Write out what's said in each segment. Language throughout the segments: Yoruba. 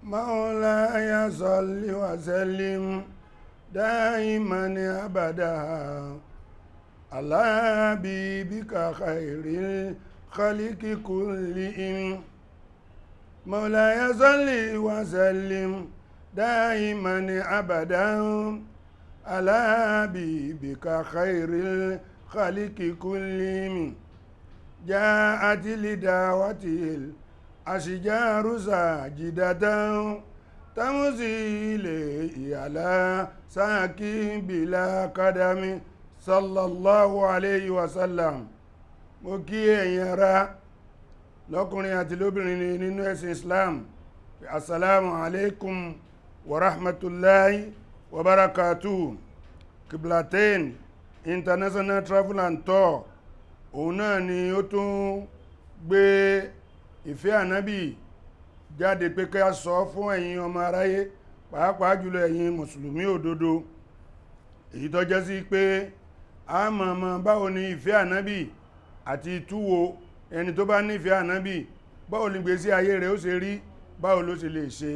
مولاي صل وسلم دائما أبدا على حبيبك خير الخلق كلهم. مولاي صل وسلم دائما أبدا على حبيبك خير الخلق كلهم. جاءت لدعوته الأشجار ساجدة تمضي إليه على ساق بلا قدم صلى الله عليه وسلم. Mo kí ẹ̀yin ará lọ́kùnrin àti lóbìnrin nínú ẹ̀sìn Islam. Assalamu alaikum wa rahmatullahi wa barakatuh. Qiblatain International Travel and Tour, òun náà ni ó tún gbé ìfẹ́ Ànábì jáde pé kí a sọ fún ẹ̀yin ọmọ aráyé, pàápàá jùlọ ẹ̀yin mùsùlùmí òdodo, èyí tó jẹ́ sí pé a mọ̀ báwo ni ìfẹ́ Ànábì àti ìtúwo ẹni tó bá nífẹ̀ẹ́ Ànábì, báwo ni ìgbésí ayé rẹ̀ ó ṣe rí, báwo ló ṣe lè ṣe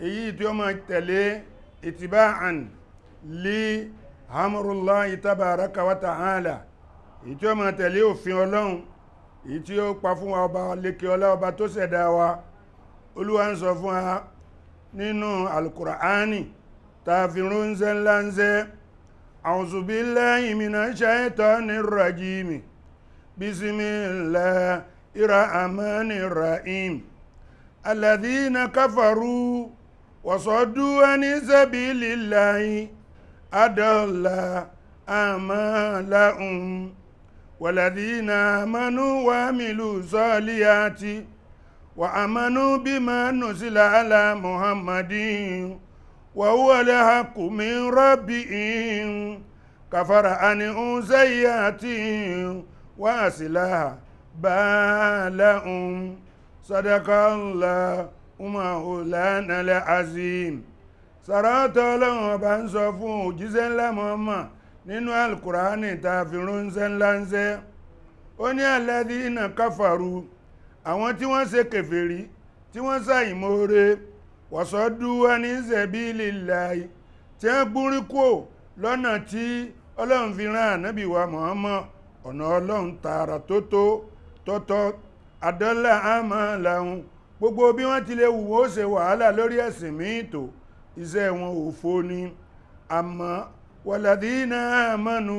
èyí tí ó máa tẹ̀lé ìtìbáàn li amrullahi tabaraka wa ta'ala, èyí tí ó máa tẹ̀lé òfin Ọlọ́run, èyí tí ó pa fún wa, ọba lékè ọlá, ọba tó ṣẹ̀dá wa. Olúwa ń sọ fún wa nínú Alukur'ani tá a fi ránṣẹ́ ńlá ń ṣe: A'udhu billahi minash shaitanir rajim, bismillahir rahmanir rahim, alladhina kafaru wa saddu an sabilillahi adalla a'malahum, walladhina amanu wa amilu salihati wa amanu bima nuzila ala Muhammadin wa huwa al-haqqu min rabbihim kafara anhum sayyi'atihim wa aslaha balahum. Sadaqallahu maulana al-azim. Sàrátọ̀ Ọlọ́run ọba ń sọ fún òjíṣẹ́ ńlá Muhammad nínú Alukurani tá a fi ránṣẹ́ ńlá ń ṣe. Ó ní alladhina kafaru, àwọn tí wọ́n ṣe kèfèrí, tí wọ́n ṣàìmoore, wasaddu ani sabilillahi, tí wọ́n gúnrí kúò lọ́nà tí Ọlọ́run fi rán Ànábì wa Muhammad, ọ̀nà Ọlọ́run tààrà tó tó tọ́tọ́, adalla a'malahum, gbogbo bí wọ́n ti lè wù ó ṣe wàhálà lórí ẹ̀sìn míì tó, iṣẹ́ wọn òfo ni. Àmọ́ walladhina amanu,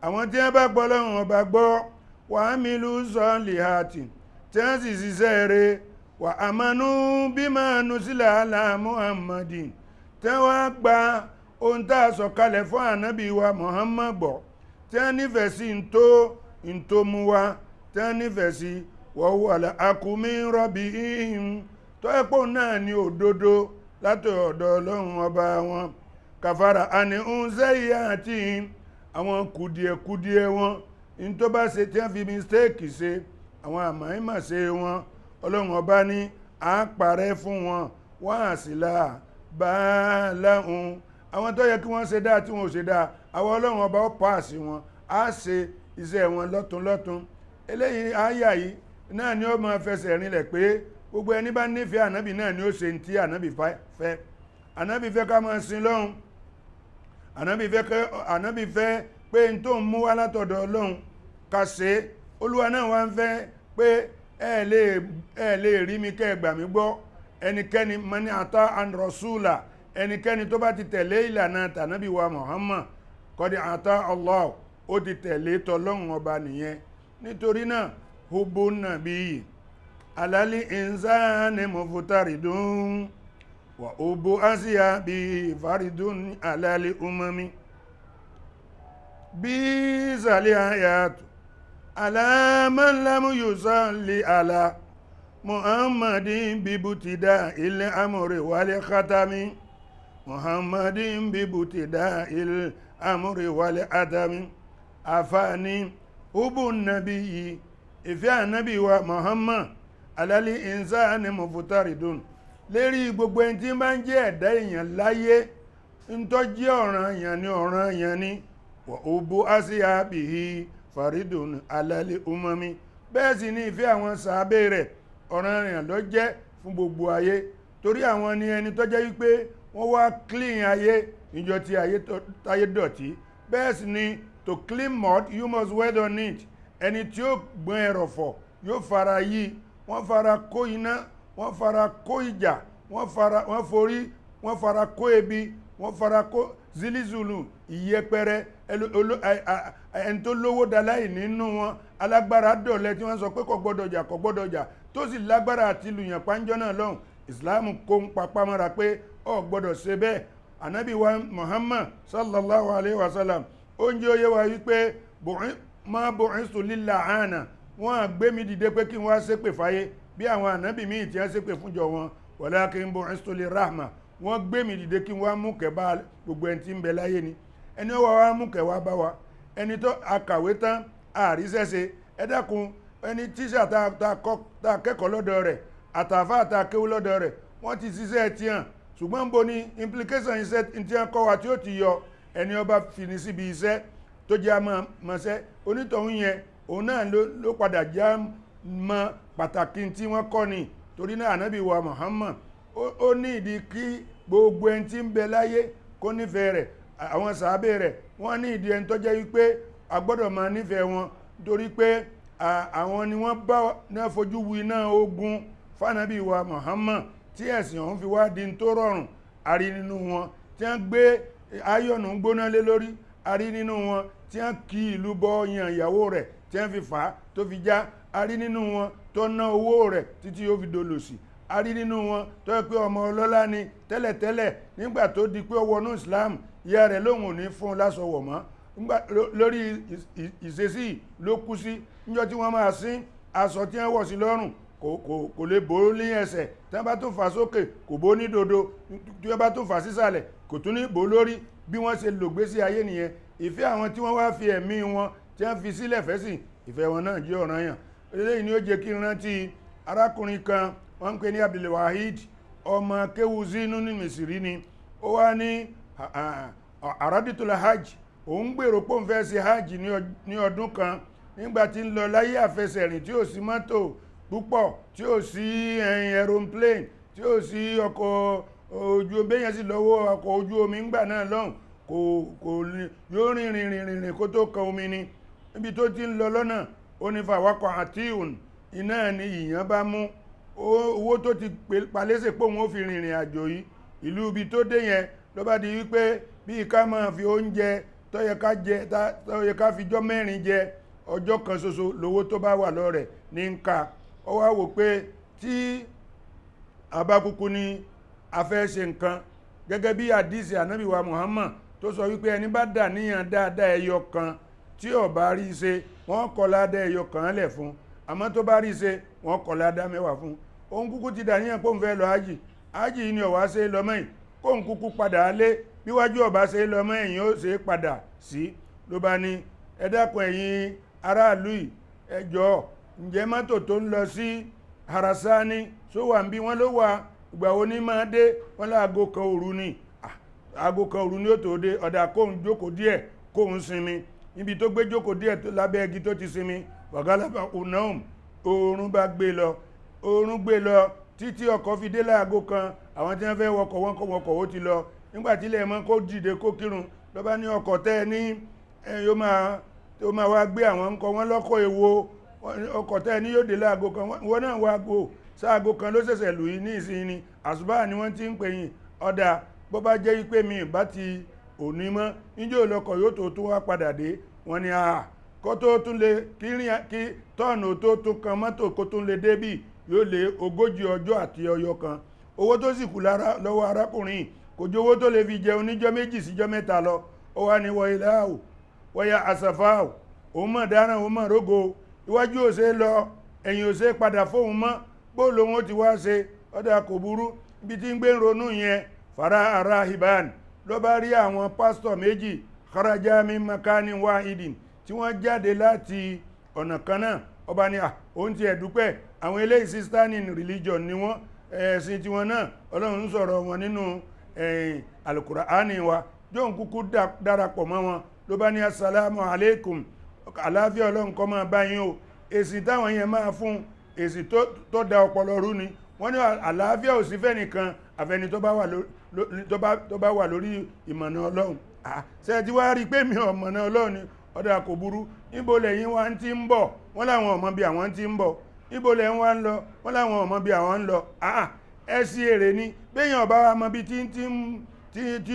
àwọn tí wọ́n bá gbọ́ Ọlọ́run ọba gbọ́, wa amilu solihati, tí wọ́n sì ṣiṣẹ́ rẹ̀, wa amanu bima nuzila ala Muhammadin, tí wọ́n gba ohun tá a sọ kalẹ̀ fún Ànábì wa Muhammad gbọ́, tí wọ́n nífẹ̀ẹ́ sí ntó mú wa, tí wọ́n nífẹ̀ẹ́ sí wa huwa al-haqqu min rabbihim, tó ẹ̀pọ̀ náà ní òdodo láti ọ̀dọ̀ Ọlọ́run ọba wọn, kàfàrà àní ń sẹ́yìn àti àwọn kùdìẹ̀kùdìẹ̀ wọn ní tó bá ṣe tí wọ́n fi mistake ṣe, àwọn àmọ́-ìmọ̀ṣe wọn, Ọlọ́run ọba ní à ń parẹ́ fún wọn, wọ́n á sì là bá láhùn. Àwọn tó yẹ kí wọ́n ṣe dáa tí wọ́n ò ṣe dáa, àwọn Ọlọ́run ọba ó paasi wọn, á ṣe iṣẹ́ wọn lọ́tún lọ́tún. Eléyìí àyà yìí náà ni ó máa fẹsẹ̀ rinlẹ̀ pé gbogbo ẹni bá nífẹ̀ẹ́ Ànábì náà ni ó ṣe ní tí Ànábì fẹ́. Ànábì fẹ́ ká máa sin Lọ́hun. Ànábì fẹ́ pé n tó ń mú wá látọ̀dọ̀ Ọlọ́run ká ṣe é. Olúwa náà wá ń fẹ́ pé ẹ lè rí mi kẹ́ ẹ gbà mí gbọ́. Ẹnikẹ́ni mani ata an rasula, ẹnikẹ́ni tó bá ti tẹ̀lé ìlànà tànábì wa Muhammad, kọ́dí ata Allah, ó ti tẹ̀lé tọlọ́hun ọba nìyẹn. Nítorí náà, hubu nàbí alali insani muftaridun wa hubu asiya bí faridun alali umami bí sàlẹ̀ ayatu ala man lam yusalli ala Muhammadin bibutida il amri wal khatami, Muhammadin bibutida il amri wal adami. Àfààní hubu nàbí, ìfẹ́ Ànábì wa Muhammad, alali insani muftaridun, lérí gbogbo ẹni tí bá ń jẹ́ ẹ̀dá èèyàn láyé, ntọ́jí ọ̀ràn èèyàn ní ọ̀ràn èèyàn ní wa hubu asihabihi faridun alali umami. Bẹ́ẹ̀ sì ni ìfẹ́ àwọn sàábé rẹ̀, ọ̀ràn èèyàn ló jẹ́ fún gbogbo ayé. Torí àwọn ni ẹni tó jẹ́ wípé wọ́n wá clean ayé níjọ́ tí ayé dọ̀tí. Bẹ́ẹ̀ sì ni, to clean mud, you must wait on it. Ẹni tí ó gbọ́n ẹrọ̀fọ̀ yóò fara yí. Wọ́n fara kó iná, wọ́n fara kó ìjà, wọ́n forí, wọ́n fara kó ebi, wọ́n fara kó zilizulu, ìyẹpẹrẹ. Ẹni tó lówó daláì nínú wọn, alágbára dọ̀lẹ tí wọ́n sọ pé kò gbọ́dọ̀ jà, kò gbọ́dọ̀ jà, tó sì lágbára àti lùyàn pánjọ́ náà lọ́hùn. Islam kó ń papá mọ́ra pé ó gbọ́dọ̀ ṣe bẹ́ẹ̀. Ànábì wa Muhammad sallallahu alayhi wa sallam, ó ń jẹ́ oyé wa wípé ma bu'ithtu lil-la'ana, wọ́n á gbé mi dìde pé kí n wá ṣépè fáyé bí àwọn ànábì míì tí wọ́n ṣépè fúnjọ wọn, walakin bu'ithtu lirrahma, wọ́n gbé mi dìde kí n wá mú kẹ́ bá gbogbo ẹni tí ń bẹ láyé ni. Ẹni ó wá wá mú kẹ́ wá bá wa, ẹni tó akàwé tán àríṣẹ́ṣe, ẹ dákun, ẹni tíṣà tá a kẹ́kọ̀ọ́ lọ́dọ̀ rẹ̀, àtàfà tá a kéwú lọ́dọ̀ rẹ̀, wọ́n ti ṣiṣẹ́ ti hàn, ṣùgbọ́n bo ni implication iṣẹ́ tí wọ́n kọ́ wa tí ó ti yọ. Ẹni ọba fini síbi iṣẹ́ tó jẹ́ àmọ́ṣẹ́ onítọ̀hún yẹn, òun náà ló padà já mọ́ pàtàkì tí wọ́n kọ́ ni. Torí náà ànábì wa Muhammad ó ní ìdí kí gbogbo ẹni tí ń bẹ láyé kó nífẹ̀ẹ́ rẹ̀. Àwọn sàábé rẹ̀ wọ́n ní ìdí ẹni tó jẹ́ wípé a gbọ́dọ̀ máa nífẹ̀ẹ́ wọn, torí pé àwọn ni wọ́n bá náà fojú winá ogun fànábì wa Muhammad tí ẹ̀sìn ọ̀hún fi wá di tó rọrùn. A rí nínú wọn tí wọ́n gbé ayọ̀nù gbóná lé lórí, a rí nínú wọn tí wọ́n kí ìlú bọ́ yan ìyàwó rẹ̀ tí wọ́n fi fà á tó fi já, a rí nínú wọn tó ná owó rẹ̀ títí ó fi dolòṣì, a rí nínú wọn tó yẹ pé ọmọ ọlọ́lá ni tẹ́lẹ̀tẹ́lẹ̀, nígbà tó di pé ó wọnú Islam, ìyá rẹ̀ lóhùn ò ní fún un láṣọ wọ̀ mọ́. Lórí ìṣesí ló kú sí. Níjọ́ tí wọ́n máa sín, aṣọ tí wọ́n wọ̀ sí lọ́rùn kò lè bò ó ní ẹsẹ̀, tí wọ́n bá tún fà sókè kò bó ní dodo, tí wọ́n bá tún fà sísàlẹ̀ kò tún ní bò lórí. Bí wọ́n ṣe lògbé sí ayé nìyẹn. Ìfẹ́ àwọn tí wọ́n wá fi ẹ̀mí wọn tí wọ́n fi sílẹ̀ fẹ́sìn, ìfẹ́ wọn náà jẹ́ ọ̀ranyàn. Eléyìí ni ó jẹ́ kí n rántí arákùnrin kan wọ́n ń pè ní Abdulwahid, ọmọ kéwu zinu ní Misiri ni. Ó wá ní àràdìtòlá hajj, òun gbèrò pé òun fẹ́ ṣe hajj ní ọdún kan. Nígbà tí ń lọ láyé àfẹsẹ̀rìn tí ò sí mọ́tò púpọ̀, tí ò sí aeroplane, tí ò sí ọkọ̀ ojú, béèyàn sì lọ́wọ́ ọkọ̀ ojú omi ńgbà náà lọ́hùn, kò yóò rìn rìn rìn rìn kó tó kan omi ni. Níbi tó ti ń lọ lọ́nà, ó ní fàwákọ̀ àti iná ni ìyàn bá mú owó tó ti palẹ́sẹ̀ pé òun ó fi rìnrìn àjò yìí. Ìlú ibi tó dé yẹn ló bá di wípé bí ká máa fi oúnjẹ tó yẹ ká jẹ, tó yẹ ká fi jọ́ 4 jẹ, ọjọ́ kan ṣoṣo lówó tó bá wà lọ́rẹ̀ ní ń ka. Ó wá wò pé tí abákúkú ni a fẹ́ ṣe nǹkan gẹ́gẹ́ bí àdísì ànábì wa Muhammad tó sọ wípé ẹni bá dà níyàn dáadáa ẹyọ kan tí ó bá rí ṣe, wọ́n kọ ládá ẹyọ kan lẹ̀ fún, àmọ́ tó bá rí ṣe, wọ́n kọ ládá 10 fún. Òun kúkú ti dà níyàn pé òun fẹ́ lọ ájì, ájì ni ó wá ṣe lọ mẹ́yìn, kóun kúkú padà lé, bíwájú ó bá ṣe lọ mẹ́yìn ó ṣe padà sí. Ló bá ní ẹ dákun ẹ̀yin aráàlú yìí, ẹ jọ̀ọ́, ǹjẹ́ mọ́tò tó ń lọ sí Harasani só wà ń bí? Wọ́n ló wà. Ìgbà wo ní máa dé? Wọ́n láago 1 òru ni. Aago 1 òru ni ó tó dé. Ọ̀dà kóun jókòó díẹ̀ kóun sinmi. Níbi tó gbé jókòó díẹ̀ lábẹ́ igi tó ti sinmi, wàgálàbà unahum, oorun bá gbé lọ, oorun gbé lọ títí ọkọ̀ fi dé láago 1. Àwọn tí wọ́n fẹ́ wọkọ̀ wọn kọ́ wọkọ̀ ó ti lọ. Nígbà tí ilẹ̀ mọ́ kó dìde kó kírun, ló bá ní ọkọ̀ tẹ́ ẹ ní yóò máa wá gbé àwọn ńkọ wọn lọ́kọ̀ èwo, ọkọ̀ tẹ́ ẹ ní yóò dé láago 1, wọ́n náà wá go sáago 1 ló ṣẹ̀ṣẹ̀ lù yín ní ìsinyìí ni, àsùbá ni wọ́n ti ń pè yín. Ọ̀dà bó bá jẹ́ pé mi bá ti òní mọ́, níjó lọkọ̀ yóò tó tún wá padà dé. Wọ́n ní àà kó tó tún lè kí tọ́ọ̀nù tó tún kan mọ́tò kó tún lè débì yóò lé 40 ọjọ́ àti ọyọ kan. Owó tó sì kù lára lọ́wọ́ arákùnrin kò ju owó tó lè fi jẹun níjọ́ 2 síjọ́ 3 lọ. Ó wá ní wọ ilé àwò wọ́yá àsàfà àwò, òun mọ̀ dáràn, òun mọ̀ rógo, iwájú ò ṣe lọ, ẹ̀yìn ò ṣe padà fóun mọ́, bó lòun ó ti wá ṣe? Ọ̀dà kò burú. Ibi tí ń gbé ń ronú yẹn, fara ara hiban ló bá rí àwọn pásítọ̀ méjì, kharaja min makani wahidin, tí wọ́n jáde láti ọ̀nà kan náà. Ọba ní òun ti ẹ̀dúpẹ́, àwọn eléyìí sister in religion ni wọ́n, ẹ̀sìn tiwọn náà Ọlọ́run ń sọ̀rọ̀ wọn nínú Al-Qur'ani wa, jóun kúkú darapọ̀ mọ́ wọn. Ló bá ní assalamu alaikum, àlàáfíà Ọlọ́run kó máa bá yín o. Èsì táwọn yẹn máa fún, èsì tó da ọpọlọ rú ni. Wọ́n ní àlàáfíà ò sí fẹ́nìkan àfẹni tó bá wà lórí ìmọ̀nà Ọlọ́run. Ṣé ti wá rí pé mi ò mọ̀nà Ọlọ́run ni? Ọ̀dà kò burú, níbo lẹ́yìn wá ń ti ń bọ̀? Wọ́n láwọn ọmọ bí àwọn ti ń bọ̀. Níbo lẹ́yìn wá ń lọ? Wọ́n láwọn ọmọ bí àwọn ń lọ. Ẹ sí èrè ni, béèyàn ọba wa mọ bí tí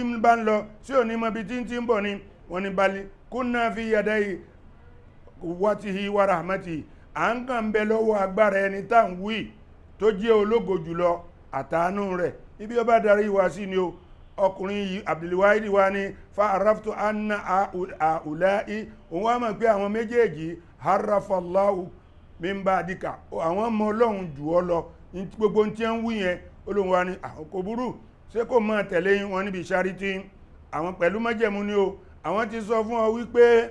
ń bá ń lọ, sí òní mọ bí tí ń bọ̀ ni. Wọ́n ní balẹ̀ kúnná fi yàdá yìí watihi wa rahmati, à ń kàn bẹ lọ́wọ́ agbára ẹni tá ń wí tó jẹ́ ológo jùlọ àtàánú rẹ̀. Ibi ọba darí wa sí ni o. Ọkùnrin yìí Abdulwahid wa ni fa araftu anna àùláì, òun wá mọ̀ pé àwọn méjèèjì harafallahu min ba'dika, àwọn ọmọ Ọlọ́run jù ọ lọ. Gbogbo tí ń wí yẹn, Olóhun wa ni kò burú, ṣé kò máa tẹ̀lé wọn níbi charity àwọn pẹ̀lú májẹ̀mú ni o. Àwọn ti sọ fún ọ wípé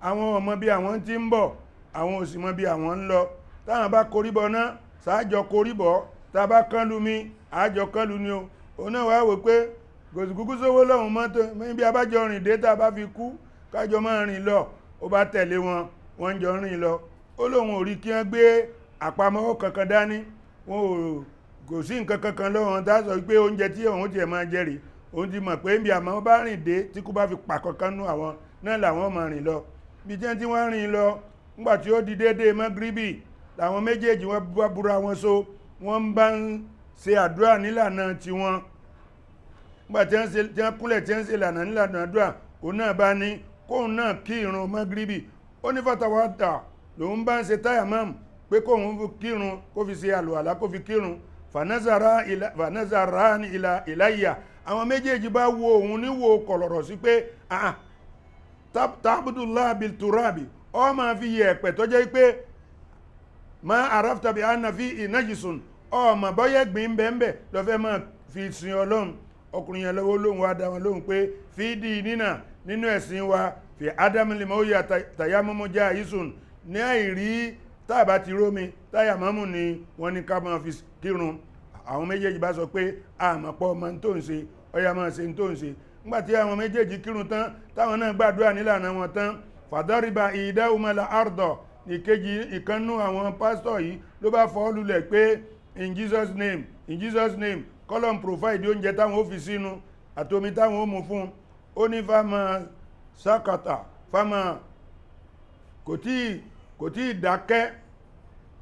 àwọn ọmọ bí àwọn ti ń bọ̀, àwọn ò sì mọ bí àwọn ń lọ. Táwọn bá koríbọ náà sáájọ koríbọ, tá a bá kánlu mi àájọ kánlu ni o. Òun náà wá wò pé gòsìkúkú sówó lọ́hùn mọ́tò bí abájọ rìn dé tá a bá fi kú kájọ máa rìn lọ. Ó bá tẹ̀lé wọn, wọ́n jọ rìn lọ. Ó lóun ò rí kí wọ́n gbé àpamọ́wọ́ kankan dání, wọn ò kò sí nǹkan kankan lọ́wọ́ tá a sọ pé oúnjẹ tí òun tiẹ̀ máa jẹ rèé. Òun ti mọ̀ pé bí àmọ́ bá rìn dé tí kú bá fi pa kankan nú àwọn náà làwọn máa rìn lọ. Bí jẹ́ tí wọ́n rìn lọ, nígbà tí ó di déédéé mọ́gíríbì làwọn méjèèjì wọ́n bá búra wọn so, wọ́n bá ń ṣe àdúrà nílànà tiwọn. Nígbà tí wọ́n kúnlẹ̀ tí wọ́n ṣe ìlànà nílànà àdúrà, òun náà bá ní kóun náà kí irun mọ́gíríbì. Ó ní fàtàwátà lòun bá ń ṣe táyà mọ́mù pé kóun kírun kó fi ṣe àlùwàlá kó fi kírun. Fanazara ní ìlàyà, àwọn méjèèjì bá wo òun níwò kọ̀lọ̀rọ̀ sí pé tábùdùlá bilturabi, ọ máa fi yẹ ẹ̀pẹ̀ tó jẹ́ pé ma arafta bi anna fi ìnájìsùn, ọmọ bọ́yẹ̀ gbìn bẹ́ẹ̀nbẹ́ lọ́fẹ́ máa fi sin Ọlọ́run. Ọkùnrin yẹn lọ́wọ́ lóhun wá dá wọn lóhun pé fi dì nínà nínú ẹ̀sìn wa fi ádámù lè mọ́ òye tàyámọ́mọ́ já ìsùn ní àìrí táàbà ti rómi táyàmọ́mù ni wọ́n ní ká máa fi kírun. Àwọn méjèèjì bá sọ pé àmọ̀pọ̀ ọmọ tó ń ṣe, ọya máa ṣe tó ń ṣe. Nígbàtí àwọn méjèèjì kírun tán, táwọn náà gbàdúrà nílànà wọn tán, fàdọ́rìbà ìdáhùnmọ́lá àrùdọ̀ ìkejì ìkannú àwọn pásítọ̀ yìí ló bá fọ́ lulẹ̀ pé in Jesus name, in Jesus name, kọ́lọ̀m provide oúnjẹ táwọn ó fi sínú àtomi táwọn ó mú fún. Ó ní fáma sákàtà fáma kò tí dákẹ́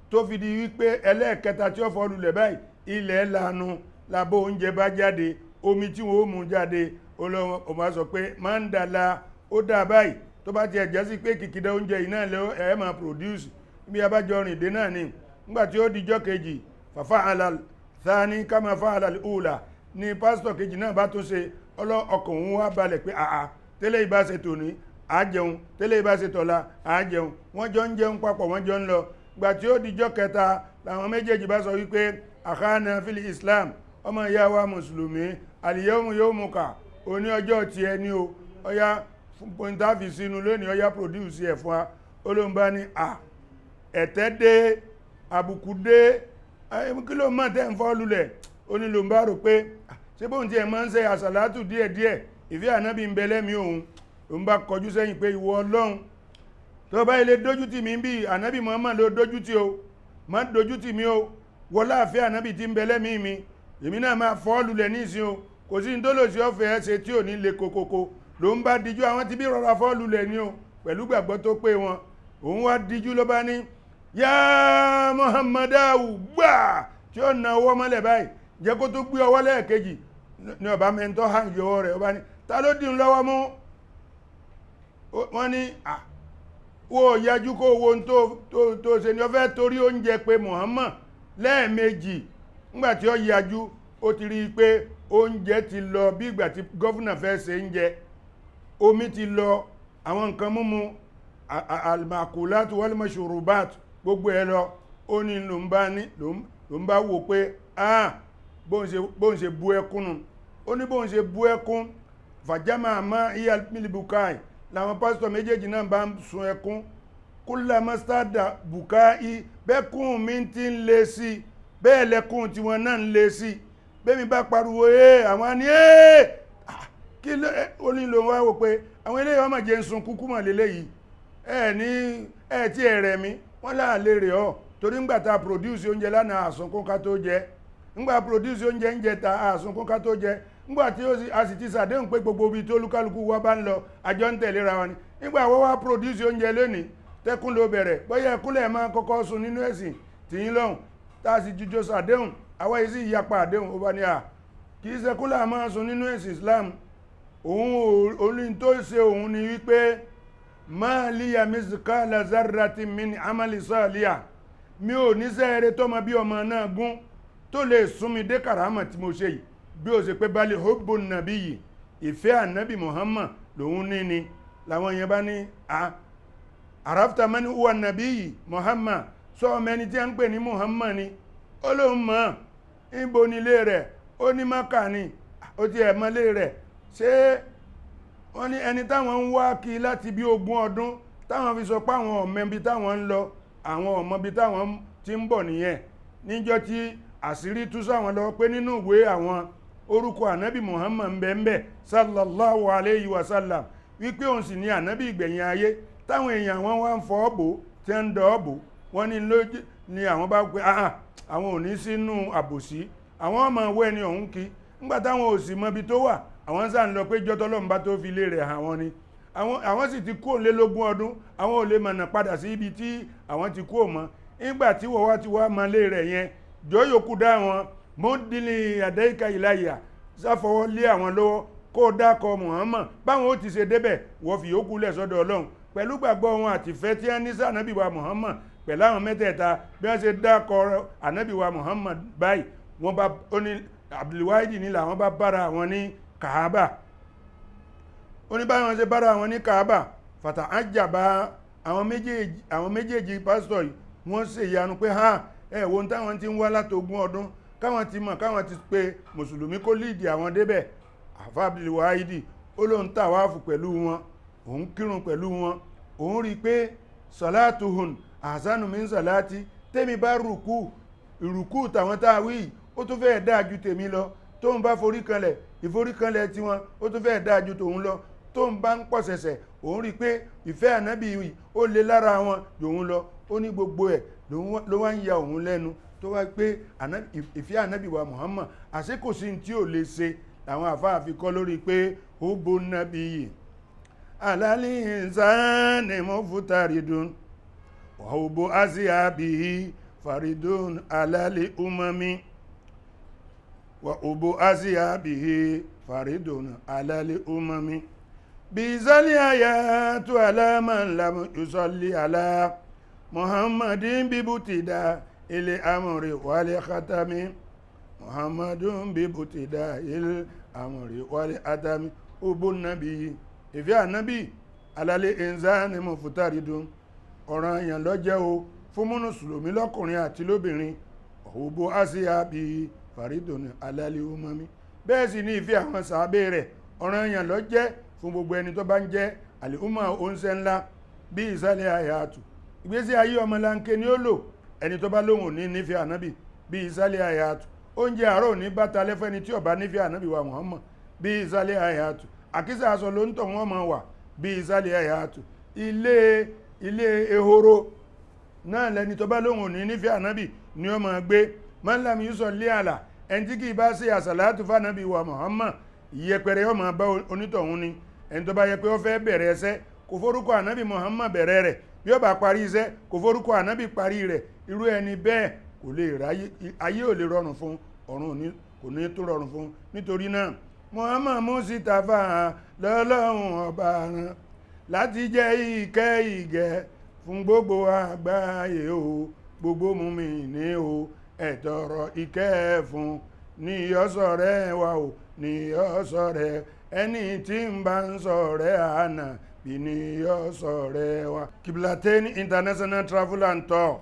tó fi di wípé ẹlẹ́ẹ̀kẹta tí ó fọ́ lulẹ̀ báyìí, ilẹ̀ lanu lábọ́ oúnjẹ bá jáde, omi tí wọ́n ó mú jáde. Olóhun ọmọ sọ pé máa ń dàla ó dà báyìí, tó bá ti ẹ̀jẹ́ sí pé kìkìdá oúnjẹ yìí náà lọ ẹ̀ máa produce bí abájọ rìn dé náà ni. Nígbà tí ó dijọ́ kejì, fàfà àlà thani kama fa àlà ùlà ni pásítọ̀ kejì náà bá tún ṣe. Ọkàn òun wá balẹ̀ pé àà, tẹ́lẹ̀ ìbá ṣe tòní á jẹun, tẹ́lẹ̀ ìbá ṣe tọ̀la á jẹun. Wọ́n jọ ń jẹun papọ̀, wọ́n jọ ń lọ. Gbà tí ó dijọ́ kẹta làwọn méjèèjì bá sọ wípé àkànà fili Islam, ọmọ ìyá wa mùsùlùmí, àlìyẹ́wò yóò mú kà òní ọjọ́ ti ẹni o, ọya pọ́ńtàfì sínú lónìí, ọya produce ẹ̀ fún wa. Olóńgbà ní à ẹ̀tẹ́ dé, àbùkù dé, kí ló mọ̀ tẹ́ ń fọ́ lulẹ̀? Ó ní ló ń bá rò pé ṣé bóun ti ẹ̀ máa ń ṣe àsàlátù díẹ̀díẹ̀, ìfẹ́ ànábì ń bẹ lẹ́mìí òun. Ló ń bá kọjú sẹ́yìn pé ìwọ Ọlọ́run, tó bá ilé dójú tì mí bí ànábì Muhammad ló dójú tì o, má dójú tì mí o, wọlá àfẹ́ ànábì tí ń bẹ lẹ́mìí mi, èmi náà máa fọ́ lulẹ̀ nísìn o. Kò sí ní tó lò sí ọ̀fẹ́ ẹ̀ ṣe tí ò ní le kokoko. Ló ń bá dijú, àwọn tí bí rọra fọ́ lulẹ̀ ni o, pẹ̀lú gbàgbọ́ tó pé wọn. Òun wá dijú ló bá ní yá Muhammadu gbà tí ó na ọwọ́ mọ́lẹ̀ báyìí, jẹ́ kó tó gbé ọwọ́ lẹ́ẹ̀kejì ní ọba mẹ́ntọ́ hàn yọwọ́ rẹ̀. Ọba ní ta ló dín lọ́wọ́ mú? Wọ́n ní à wo yájú kó wo tó ṣe ni ó fẹ́ torí oúnjẹ pé Muhammad lẹ́ẹ̀mejì. Nígbà tí ó yájú, ó ti rí i pé oúnjẹ ti lọ bí ìgbà tí gọ́fúnà fẹ́ ṣe ń jẹ, omi ti lọ, àwọn nǹkan múmu almakulat wal mashrubat gbogbo ẹ lọ. Ó ní ló ń bá wò pé ah, bóun ṣe bú ẹkún nu. Ó ní bóun ṣe bú ẹkún fàjámà má iya milibukai, làwọn pásítọ̀ méjèèjì náà bá ń sun ẹkún. Kúlà mọ́sádà bukai, bẹ́kún mi ti ń le sí bẹ́ẹ̀ lẹ́kún tiwọn náà ń le sí. Bẹ́mi bá pariwo ee, àwọn á ní ee, kí ló ó ní ló wá wò pé àwọn eléyìí ọmọ jẹ́ ń sun kúkú mọ̀ lélẹ́yìí, ẹ ní ẹ tí ẹ rẹ̀ mí, wọ́n láà lè rè ọ́ torí ń gbà ta produce oúnjẹ lánàá àsunkún ká tó jẹ. Ńgbà produce oúnjẹ ń jẹ ta àsunkún ká tó jẹ. Ńgbà tí a sì ti sàdéhùn pé gbogbo ibi tó olúkálukú wa bá ń lọ, àjọ ń tẹ̀léra wa ni. Nígbà wọ́n wá produce oúnjẹ lónìí, tẹ́kùn ló bẹ̀rẹ̀, bóyá ẹkúnlẹ̀ máa kọ́kọ́ sun nínú ẹ̀sìn tìyín lọ́hùn, tá a sì jíjọ sàdéhùn, àwa yìí sì yapa àdéhùn. Ó bá ní à kì í ṣẹkúnlẹ̀ máa sun nínú ẹ̀sìn Islam. Òun olóyìn tó ṣe òun ni wípé máa líya mizkala zarrati min amali saliya, mi ò ní sẹ́ẹ̀rẹ́ tọ́mọ bí ọmọ náà gún tó lè sún mi dé kàrámà tí mo ṣe yìí, bí ó ṣe pé bali hubbu nàbí yìí, ìfẹ́ ànábì Muhammad lòun ní ni. Làwọn yẹn bá ní a àràfta mani huwa nàbí yìí Muhammad, sọ ọmọ ẹni tí a ń pè ní Muhammad ni. Ó lóun mọ̀, níbo nílé rẹ̀? Ó ní Mákà ni. Ó ti ẹ̀ mọ́lé rẹ̀. Ṣé wọ́n ní ẹni táwọn ń wá kí láti bí 20 ọdún, táwọn fi sọ pé àwọn ọmọ ibi táwọn ń lọ, àwọn ọmọ ibi táwọn ti ń bọ̀ nìyẹn. Níjọ́ tí àṣírí tú sáwọn lọ pé nínú ìwé àwọn orúkọ ànábì Muhammad ń bẹ ń bẹ sallallahu alayhi wa sallam, wípé òun sì ní ànábì ìgbẹ̀yìn ayé, táwọn èèyàn àwọn wá ń fọ́ bò tí ń dọ́ bò wọ́n ní lójú ni àwọn bá pé àwọn ò ní sínú àbòsí, àwọn ọmọ ọwọ́ ẹni ọ̀hún kí. Nígbà táwọn ò sì mọbi tó wà, àwọn sá ń lọ pé jọ́tọ́ lọ́n bá tó fi lé rẹ̀ hàn wọ́n ni. Àwọn sì ti kú òǹlélógún ọdún, àwọn ò lè mọ̀nà padà sí ibi tí àwọn ti kú òmọ́. Nígbà tí wọ́n wá ti wá mọ lé rẹ̀ yẹn, jọ yòókù dá wọn mọ́dínlẹ̀ àdáyíká ìláyà sáfọwọ́ lé àwọn lọ́wọ́ kó dákọ̀ Muhammad, báwọn ó ti ṣe débẹ̀, wọ́n fi yòókù lẹ̀ sọ́dọ̀ Ọlọ́run pẹ̀lú gbàgbọ́ wọn àtìfẹ́ tí wọ́n ní sí ànábì wa Muhammad. Pẹ̀lú àwọn mẹ́tẹ̀ẹ̀ta bí wọ́n ṣe dákọ̀ ànábì wa Muhammad báyìí, wọ́n bá ó ní Abdulwahidi ní làwọn bá bára àwọn ní Kaaba. Ó ní báwọn ṣe bára àwọn ní Kaaba, fàtà ájàbá àwọn méjèèjì pásítọ̀ yìí, wọ́n ṣe ìyanu pé ha ẹ̀ wo táwọn ti ń wá látogún ọdún, káwọn ti mọ̀, káwọn ti pe mùsùlùmí kó líìdì àwọn débẹ̀. Àfa Abdulwahidi ó lóun tàwáàfù pẹ̀lú wọn, òun kírun pẹ̀lú wọn, òun rí i pé sọláàtùhùn àṣánù mi ń sọláàtì, tèmi bá rùkú ìrùkú tàwọn tá a wí ó tún fẹ́ẹ̀ dáa ju tèmi lọ, tóun bá forí kanlẹ̀ ìforí kanlẹ̀ tiwọn ó tún fẹ́ẹ̀ dáa ju tòun lọ, tóun bá ń pọ̀ ṣẹ̀ṣẹ̀ òun rí i pé ìfẹ́ ànábì yìí ó le lára wọn jòun lọ. Ó ní gbogbo ẹ̀ ló wá ń ya òun lẹ́nu tó wá pé ìfẹ́ ànábì wa Muhammad àṣé kò sí tí ò lè ṣe. Àwọn àfáà fi kọ́ lórí pé ó bo nábì yìí alali insani muftaridun wa hubu asiabihi faridun alali umami wa hubu asiabihi faridun alali umami bizali ayatu ala man lam yusalli ala Muhammadin bibutida ili amri wali khatami Muhammadun bibutida ili amri wali atami hubu nabi ìfẹ́ ànábì alálẹ́ ẹ̀nzáni muftaridun ọ̀ràn èèyàn ló jẹ́ o fún mùsùlùmí lọ́kùnrin àti lóbìnrin òbó àṣìyà bíi faridun alálẹ́ umami. Bẹ́ẹ̀ sì ní ìfẹ́ àwọn sàábé rẹ̀ ọ̀ràn èèyàn ló jẹ́ fún gbogbo ẹni tó bá ń jẹ́ àlìhùmà oúnṣẹ́ ńlá bí ìsàlẹ̀ àyàtù. Ìgbésí ayé ọmọlanke ni ó lò ẹni tó bá lóhùn ní nífẹ̀ẹ́ ànábì bí ìsàlẹ̀ àyàtù. Oúnjẹ àárọ̀ ní bàtà lẹ́fẹ́ni tí ó bá nífẹ̀ẹ́ ànábì wa Muhammad bí ìsàlẹ̀ àyàtù. Àkísà aṣọ ló ń tọ̀ wọ́n máa wà bí ìsàlẹ̀ àyàtù. Ilé ehoro náà lẹni tó bá lóhùn ní nífẹ̀ẹ́ ànábì ni ó máa gbé. Man lam yusalli àlà ẹni tí kì í bá ṣe àsàlátù fànábì wa Muhammad ìyẹpẹrẹ ó máa bá onítọ̀hún ni. Ẹni tó bá yẹ pé ó fẹ́ bẹ̀rẹ̀ ẹsẹ́ kò forúkọ ànábì Muhammad bẹ̀rẹ̀ rẹ̀, bí ó bá parí iṣẹ́ kò forúkọ ànábì parí rẹ̀, irú ẹni bẹ́ẹ̀ kò lè ráyé, ayé ò lè rọrùn fún, ọ̀run kò ní tó rọrùn fún. Nítorí náà Muhammad Mustapha lọ́lọ́run ọba rán láti jẹ́ ìkẹ́ ìgẹ̀ fún gbogbo àgbáyé o, gbogbo mùmínì o, ẹ tọrọ ìkẹ́ fún ní ọ̀sọ̀rẹ́ wa o, ní ọ̀sọ̀rẹ́ ẹni tí ń bá ń sọ̀rẹ́ àná bí ní ọ̀sọ̀rẹ́ wa. Kiblatain International Travel and Tour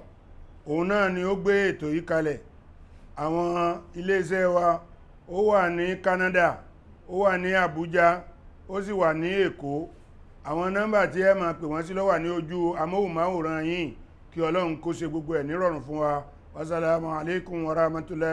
òun náà ni ó gbé ètò yìí kalẹ̀. Àwọn iléeṣẹ́ wa ó wà ní Canada, ó wà ní Abuja, ó sì wà ní Èkó. Àwọn nọ́mbà tí ẹ máa pè wọ́n sí ló wà ní ojú amóhùnmáwòrán yìí. Kí Ọlọ́run kó ṣe gbogbo ẹ̀ nírọ̀rùn fún wa. Wassalamu alaikum warahmatullahi.